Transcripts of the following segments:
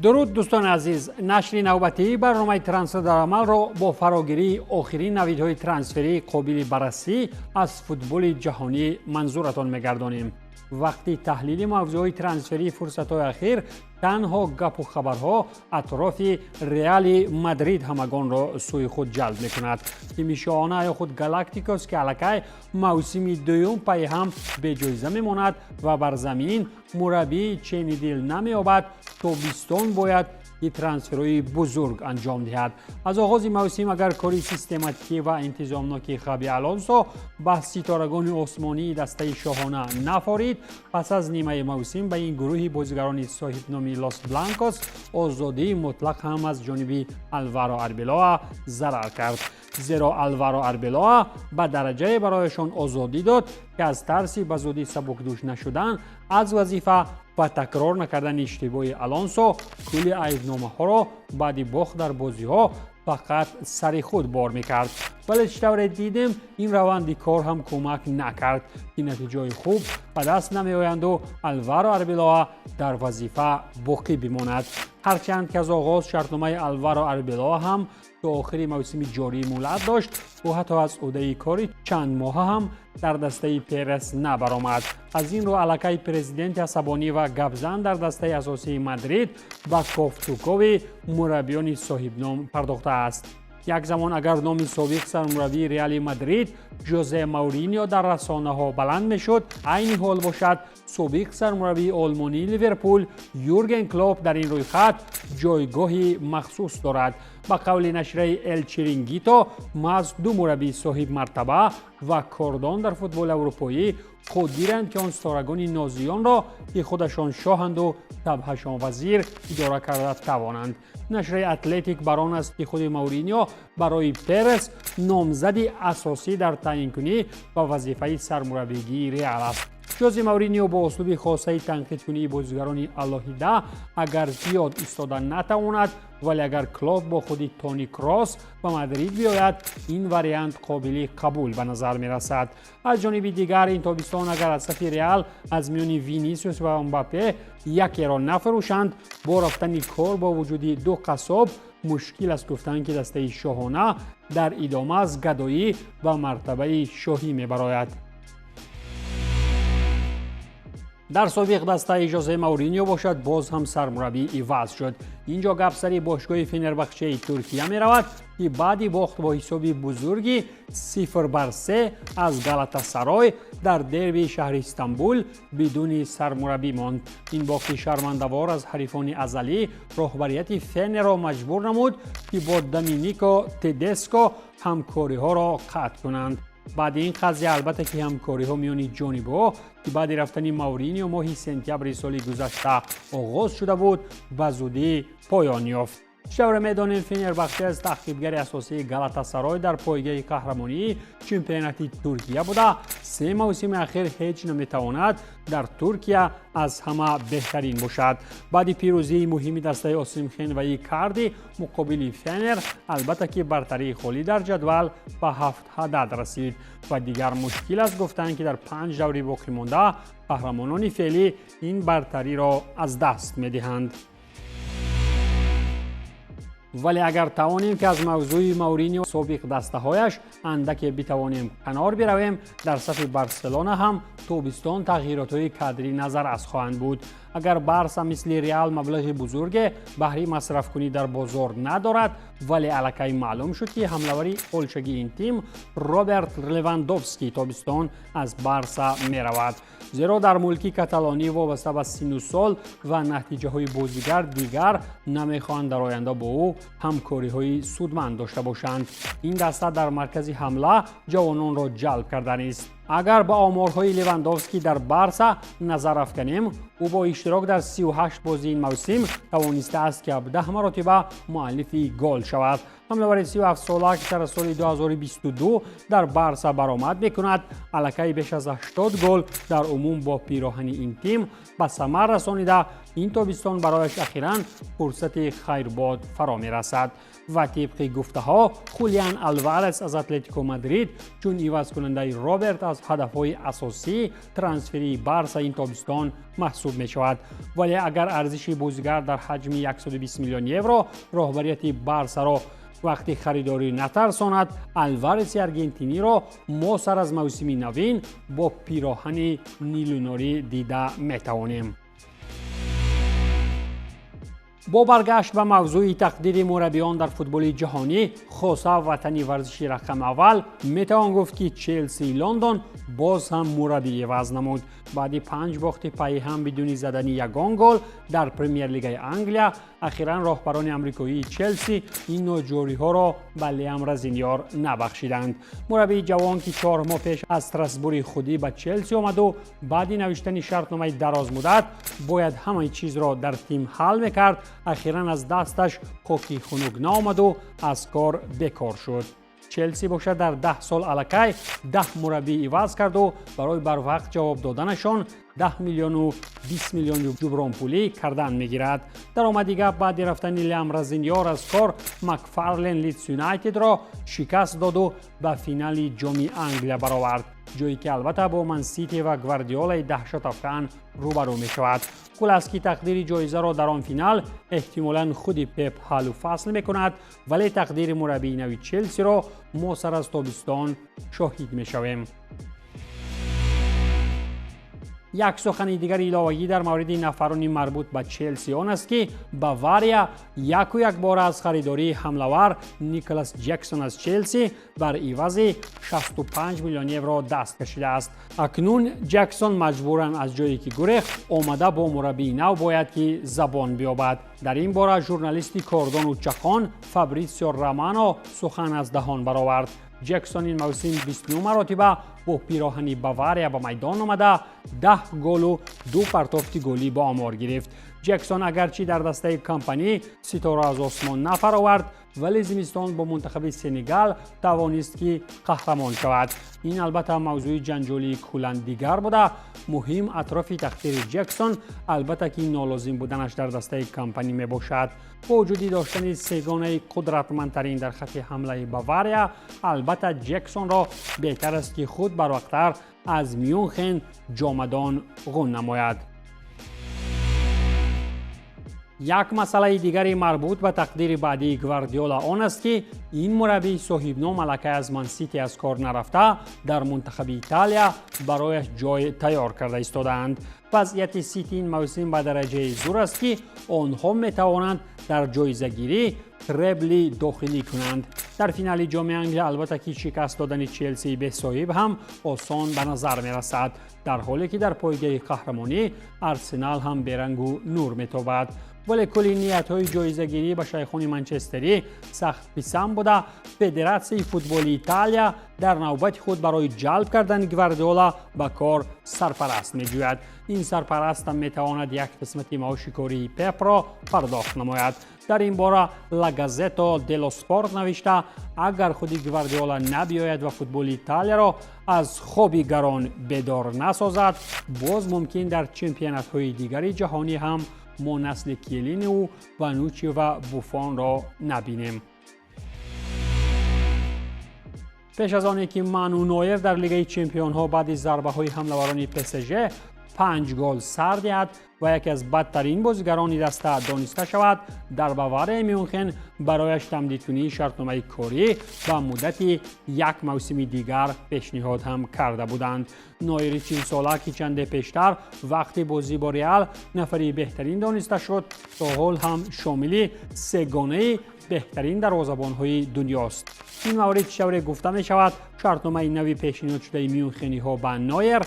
Дуруд, дӯстони азиз! Нашри навбатии барномаи «Трансфер дар амалро» бо фарогирии охирин навидҳои трансферии қобили баррасӣ аз футболи ҷаҳонӣ манзуратон мегардонем. Вақти таҳлили мавзӯъҳои трансферии фурсатҳои ахир танҳо гапу хабарҳо атрофи Реали Мадрид ҳамагонро сӯи худ ҷалб мекунад. Тими шоҳона ё худ Галактикос, ки аллакай мавсими дуюм пайи ҳам беҷоиза мемонад ва бар замин мураббии чени дил намеёбад, тобистон бояд ки трансферҳои бузург анҷом диҳад. Аз оғози мавсим агар кори систематикӣ ва интизомноки Хаби Алонсо ба ситорагони осмонии дастаи шоҳона нафорид, пас аз нимаи мавсим ба ин гурӯҳи бозигарони соҳибноми Лос Бланкос озодии мутлақ ҳам аз ҷониби Алваро Арбелоа зарар кард, зеро Алваро Арбелоа ба дараҷае барояшон озодӣ дод, ки аз тарси ба зудӣ сабукдӯш нашудан аз вазифа ва такрор накардани иштибоҳи Алонсо кулли айбномаҳоро баъди бохт дар бозиҳо фақат сари худ бор мекард. Вале чӣ тавре дидем, ин раванди кор ҳам кӯмак накард, ки натиҷаҳои хуб ба даст намеоянду Алваро Арбелоа дар вазифа боқӣ бимонад. Ҳарчанд ки аз оғоз шартномаи Алваро Арбелоа ҳам то охири мавсими ҷорӣ муҳлат дошт, ӯ ҳатто аз ӯҳдаи кори чанд моҳа ҳам дар дастаи Перес набаромад. Аз ин рӯ аллакай президенти асабонӣ ва гапзан дар дастаи асосии Мадрид ба кофтукови мураббиёни соҳибном пардохтааст. Як замон агар номи собиқ сармураббии Реали Мадрид Жозе Мауриньо дар расонаҳо баланд мешуд, айни ҳол бошад, собиқ сармураббии олмонии Ливерпул Юрген Клоп дар ин рӯйхат ҷойгоҳи махсус дорад. Ба қавли нашрияи Эл Чирингито, маҳз ду мураббии соҳибмартаба ва кордон дар футболи аврупоӣ қодиранд, ки он ситорагони нозиёнро, ки худашон шоҳанду табҳашон вазир, идора карда тавонанд. Нашрияи Атлетик бар он аст, ки худи Мауриньо барои Перес номзади асосӣ дар таъйинкунӣ ба вазифаи сармураббигии Реал аст. Жозе Мауриньо бо услуби хосаи танқидкунии бозигарони алоҳида агар зиёд истода натавонад, вале агар Клоп бо худи Тони Кросс ба Мадрид биёяд, ин вариант қобили қабул ба назар мерасад. Аз ҷониби дигар, ин тобистон агар аз сафи Реал аз миёни Винисиус ва Мбаппе якеро нафурӯшанд, бо рафтани кор бо вуҷуди ду қассоб, мушкил аст гуфтан, ки дастаи шоҳона дар идома аз гадоӣ ба мартабаи шоҳӣ мебарояд. Дар собиқ дастаи Жозе Мауриньо бошад, боз ҳам сармураббӣ иваз шуд. Ин ҷо гап сари бошгоҳи Фенербахчаи Туркия меравад, ки баъди бохт бо ҳисоби бузурги 0-3 аз Галатасарой дар дербии шаҳри Истанбул бидуни сармураббӣ монд. Ин бохти шармандавор аз ҳарифони азалӣ роҳбарияти Фенерро маҷбур намуд, ки бо Доминико Тедеско ҳамкориҳоро қатъ кунанд. Баъди ин қазия, албатта ки, ҳамкориҳо миёни ҷонибҳо, ки баъди рафтани Мауриньо моҳи сентябри соли гузашта оғоз шуда буд, ба зудӣ поён ёфт. Чӣ медонем, Фенербахче аз таъқибгари асосии Галатасарой дар пойгаи қаҳрамонии чемпионати Туркия буда, се мавсими ахир ҳеҷ наметавонад дар Туркия аз ҳама беҳтарин бошад. Баъди пирӯзии муҳими дастаи Осимхен ва Икарди муқобили Фенер, албатта ки, бартарии холӣ дар ҷадвал ба ҳафт адад расид ва дигар мушкил аст гуфтанд, ки дар панҷ даври боқимонда қаҳрамонони феълӣ ин бартариро аз даст медиҳанд. Вале агар тавонем, ки аз мавзӯи Мауриньо, собиқ дастаҳояш андаке битавонем канор биравем, дар сафи Барселона ҳам тобистон тағйиротҳои кадрӣ назаррас хоҳанд буд. Агар Барса мисли Реал маблағи бузурге баҳри масрафкунӣ дар бозор надорад, вале аллакай маълум шуд, ки ҳамлавари олчагии ин тим Роберт Левандовский тобистон аз Барса меравад, зеро дар мулки каталонӣ вобаста ба сину сол ва натиҷаҳои бозигар дигар намехоҳанд дар оянда бо ӯ ҳамкориҳои судманд дошта бошанд. Ин даста дар маркази ҳамла ҷавононро ҷалб карданист. Агар ба оморҳои Левандовский дар Барса назар афканем, ӯ бо иштирок дар 38 бозии ин мавсим тавонистааст, ки 17 маротиба муаллифи гол шавад. Ҳамлавари 37-сола, ки сар соли 2022 дар Барса баромад мекунад, аллакай беш аз 80 гол дар умум бо пироҳани ин тим ба самар расонида, ин тобистон барояш ахиран фурсати хайрбод фаро мерасад. Ва тибқи гуфтаҳо, Хулиан Алварес аз Атлетико Мадрид чун ивазкунандаи Роберт аз ҳадафҳои асосии трансферии Барса ин тобистон маҳсуб мешавад. Вале агар арзиши бозигар дар ҳаҷми 120 миллион евро роҳбарияти Барсаро вақти харидорӣ натарсонад, Алвареси аргентиниро мо сар аз мавсими навин бо пироҳани нилунорӣ дида метавонем. Бо баргашт ба мавзӯи тақдири мураббиён дар футболи ҷаҳонӣ, хоса ватани варзиши рақами аввал, метавон гуфт, ки Челсии Лондон боз ҳам мураббӣ иваз намуд. Баъди панҷ бохти пайҳам бидуни задани ягон гол дар Премер-лигаи Англия, ахиран роҳбарони амрикоии Челси ин ноҷориҳоро ба Лиам Розиньор набахшиданд. Мураббии ҷавон, ки 4 моҳ пеш аз Страсбури худӣ ба Челси омаду баъди навиштани шартномаи дарозмуддат бояд ҳамаи чизро дар тим ҳал мекард, ахиран аз дасташ хоки хунук наомаду аз кор бекор шуд. Челси бошад, дар 10 сол аллакай 10 мураббӣ иваз карду барои барвақт ҷавоб доданашон 10 миллиону 20 миллион ҷубронпулӣ кардан мегирад. Даромади гап, баъди рафтани Лиам Розиньор аз кор, Макфарлен Лидс Юнайтедро шикаст доду ба финали Ҷоми Англия баровард, ҷое ки албатта бо Мансити ва Гвардиолаи даҳшатафкан рӯбарӯ мешавад. Хулас, ки тақдири ҷоизаро дар он финал эҳтимолан худи Пеп ҳаллу фасл мекунад, вале тақдири мураббии нави Челсиро мо сар аз тобистон шоҳид мешавем. Як сухани дигари иловагӣ дар мавриди нафарони марбут ба Челси он аст, ки Бавария яку якбора аз харидории ҳамлавар Николас Ҷексон аз Челси бар ивази 65 миллион евро даст кашидааст. Акнун Ҷексон маҷбуран аз ҷое ки гурехт омада, бо мураббии нав бояд ки забон биёбад. Дар ин бора журналисти кордону чақон Фабритсио Романо сухан аз даҳон баровард. Ҷексон ин мавсим 29 маротиба бо пироҳани Бавария ба майдон омада, 10 голу ду партофти голӣ ба омор гирифт. Ҷексон агарчи дар дастаи Компанӣ ситора аз осмон нафаровард, вале зимистон бо мунтахаби Сенегал тавонист ки қаҳрамон шавад. Ин албатта мавзӯи ҷанҷолии куллан дигар буда, муҳим атрофи тақдири Ҷексон албатта ки нолозим буданаш дар дастаи Компанӣ мебошад. Бо вуҷуди доштани сегонаи қудратмандтарин дар хатти ҳамлаи Бавария, албатта Ҷексонро беҳтар аст, ки худ барвақттар аз Мюнхен ҷомадон ғун намояд. Як масъалаи дигари марбут ба тақдири баъдии Гвардиола он аст, ки ин мураббии соҳибном аллакай аз Мансити аз кор нарафта, дар мунтахаби Италия барояш ҷой тайёр карда истодаанд. Вазъияти Сити ин мавсим ба дараҷаи зур аст, ки онҳо метавонанд дар ҷоизагирӣ требли дохилӣ кунанд. Дар финали Ҷоми Англия албатта ки шикаст додани Челсии бесоҳиб ҳам осон ба назар мерасад, дар ҳоле ки дар пойгаи қаҳрамонӣ Арсенал ҳам берангу нур метобад. Вале кулли ниятҳои ҷоизагирӣ ба шайхони манчестерӣ сахт писанд буда, Федератсияи футболи Италия дар навбати худ барои ҷалб кардани Гвардиола ба кор сарпараст меҷӯяд. Ин сарпарастам метавонад як қисмати маоши кории Пепро пардохт намояд. Дар ин бора Ла Газетто дело Спорт навишта, агар худи Гвардиола набиёяд ва футболи Италияро аз хоби гарон бедор насозад, боз мумкин дар чемпионатҳои дигари ҷаҳонӣ ҳам мо насли Киелиниву Бонуччи ва Буфонро набинем. Пеш аз оне ки Ману Ноер дар Лигаи чемпионҳо баъди зарбаҳои ҳамлаварони ПСЖ панҷ гол сар диҳад ва яке аз бадтарин бозигарони даста дониста шавад, дар Баварияи Мюнхен барояш тамдидкунии шартномаи корӣ ба муддати як мавсими дигар пешниҳод ҳам карда буданд. Ноери 40-сола, ки чанде пештар вақти бозӣ бо Реал нафари беҳтарин дониста шуд, то ҳол ҳам шомили сегонаи беҳтарин дарвозабонҳои дунёст. Ин маврид чӣ тавре гуфта мешавад, шартномаи нави пешниҳодшудаи мюнхениҳо ба Ноер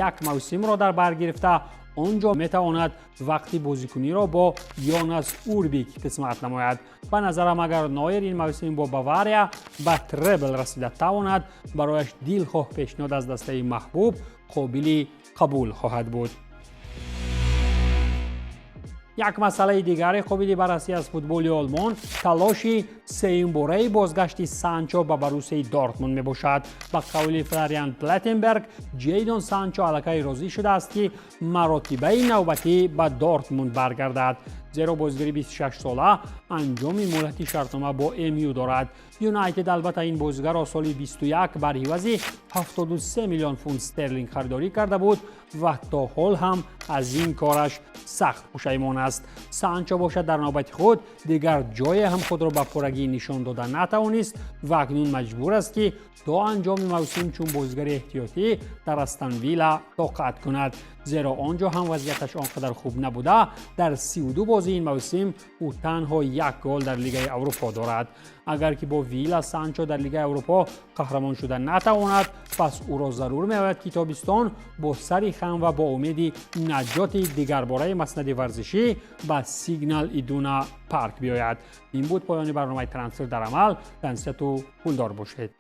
як мавсимро дар бар гирифта, он ҷо метавонад вақти бозикуниро бо Йонас Урбик қисмат намояд. Ба назарам, агар Ноер ин мавсим бо Бавария ба требл расида тавонад, барояш дилхоҳ пешниҳод аз дастаи маҳбуб қобили қабул хоҳад буд. Як масъалаи дигаре қобили баррасӣ аз футболи Олмон талоши Сеюмбораи бозгашти Санчо ба Боруссияи Дортмунд мебошад. Ба қавли Флориан Плеттенберг, Ҷейдон Санчо аллакай розӣ шудааст, ки маротибаи навбатӣ ба Дортмунд баргардад, зеро бозигари 26сола анҷоми муҳлати шартнома бо МЮ дорад. Юнайтед албатта ин бозигарро соли 21 бар ивази 73 миллион фунт стерлинг харидорӣ карда буд ва то ҳол ҳам аз ин кораш сахт пушаймон аст. Санчо бошад, дар навбати худ дигар ҷое ҳам худро ба пуррагӣ нишон дода натавонист ва акнун маҷбур аст, ки то анҷоми мавсим чун бозигари эҳтиётӣ дар Астон Вилла тоқат кунад, зеро он ҷо ҳам вазъияташ он қадар хуб набуда. Дар 32 бозии ин мавсим ӯ танҳо як гол дар Лигаи Аврупо дорад. Агар ки бо Вилла Санчо дар Лигаи Аврупо қаҳрамон шуда натавонад, пас ӯро зарур меояд, ки тобистон бо сари хам ва бо умеди наҷоти дигарбораи маснади варзишӣ ба Сигнал Идуна Парк биёяд. Ин буд поёни барномаи «Трансфер дар амал». Тансиҳату пулдор бошед.